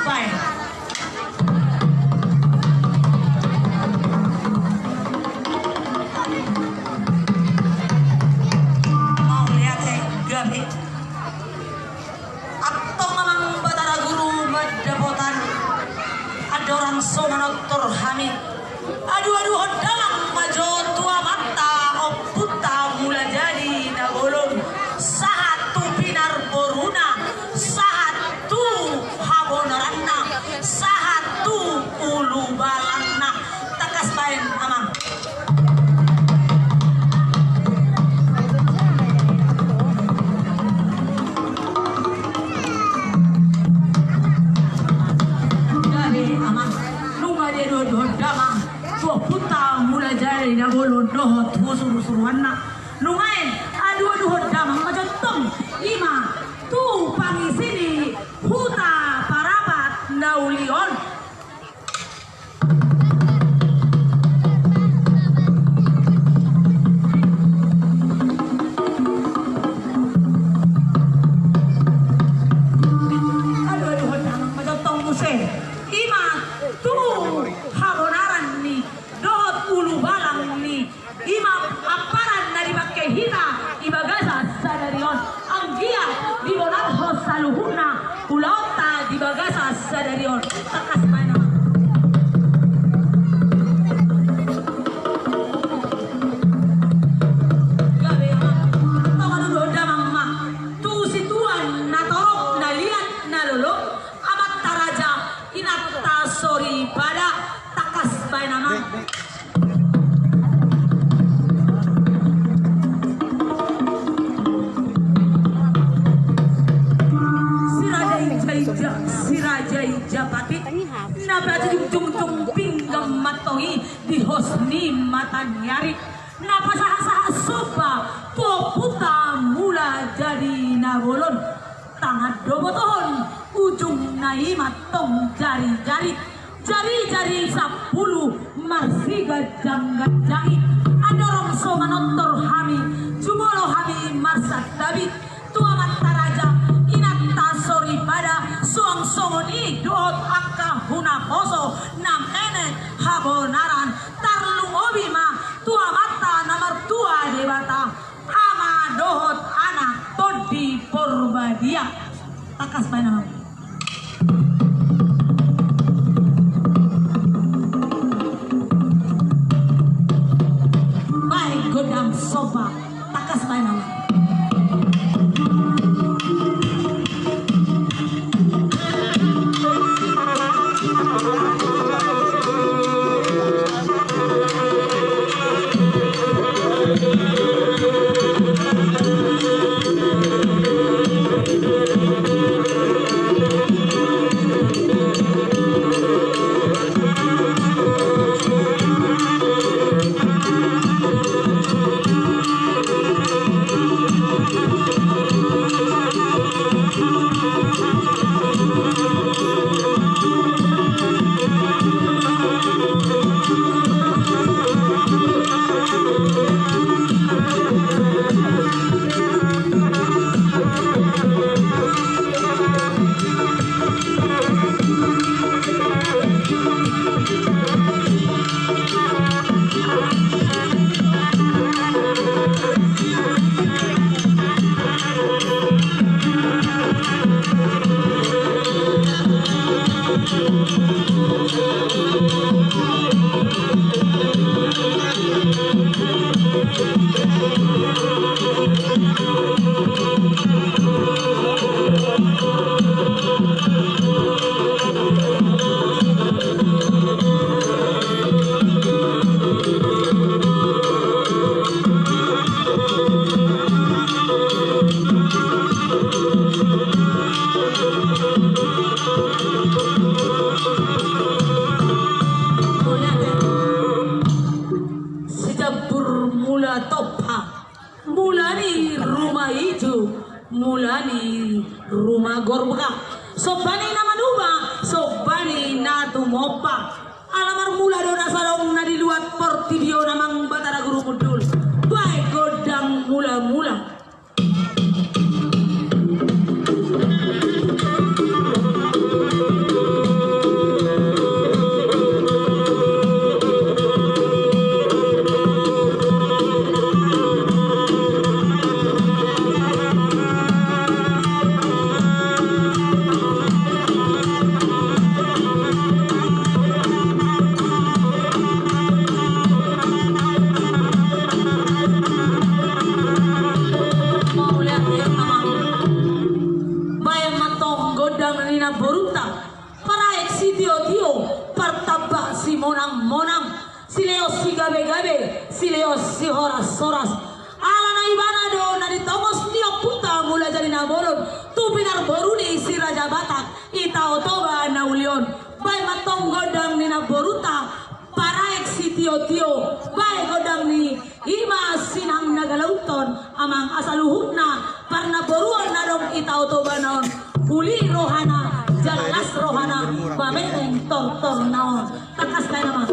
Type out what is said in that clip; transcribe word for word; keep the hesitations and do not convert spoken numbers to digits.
Baen. Mauliate, gabe. Antong amang Batara Guru mandapotan andorang so manortor hami. Adu-adu hon damang ma jo tu amanta Ompunta Mulajadi Nabolon, sahat tu pinar boruna, sahat tu habonaranna, sahat tu ulubalanna. Tangkas baen amang. Gabe amang, nunga diadu-adu hon damang tu Ompunta Mulajadi Nabolon dohot tu suru-suruanna. Nunga i adu-adu hon damang ma jo antong, i ma tu pangisi ni Huta Parapat na uli on. Adu-adu hon damang ma jo antong muse, i ma tu habonaran ni dohot ulubalang ni, i ma amparan na dipangke hita di bagasan sadari on. Anggiat dibonarhon saluhutna ulaonta di bagasan sadari on. Tangkas baen amang. Gabe amang. Antong adu-adu hon damang ma tu situan na torop, na liat, na lolo, amanta raja, inanta soripada. Tangkas baen amang. Siraja i ja-, siraja i japati, na pajungjung pinggan mantong i di hos ni mataniari, na pasahat-sahat somba tu Ompunta Mulajadi Nabolon. Tangan do botohon, ujungna i ma antong jari-jari. Jari-jari sampulu marsiganjang-ganjang i. Andorang so manortor hami, jumolo hami marsantabi tu amanta raja, inanta soripada, suang songon i dohot angka hunaposo na menek habonaran. Tarlumobi ma tu Amanta na martua Debata, ama dohot anak Tondi Porbadia. Tangkas baen amang. Baen gondang somba. Tangkas baen amang. Sijampur mula tompa, mula ni ruma ijo, mula ni ruma gorga. Somba ni na manuba, somba ni na tumompa. Ala marmula do na salonganna di luat portibi on amang Batara Guru Mundul. Baen gondang mula-mula. Borunta, paraek sitiotio, partamba simonangmonang, sileos sigabegabe, sileos sihorashoras. Alana ibana do na ditongos ni ompunta Mulajadi Nabolon tu pinarboru ni Si Raja Batak Ita Otoba na uli on. Baen ma antong gondang ni namborunta, paraek sitiotio, baen gondang ni i ma sinang na galauton, amang, asa luhutna parnamboruon na adong Ita Otoba na on. Uli rohana, jala las rohana, mamereng tortorna on. Tangkas baen, amang.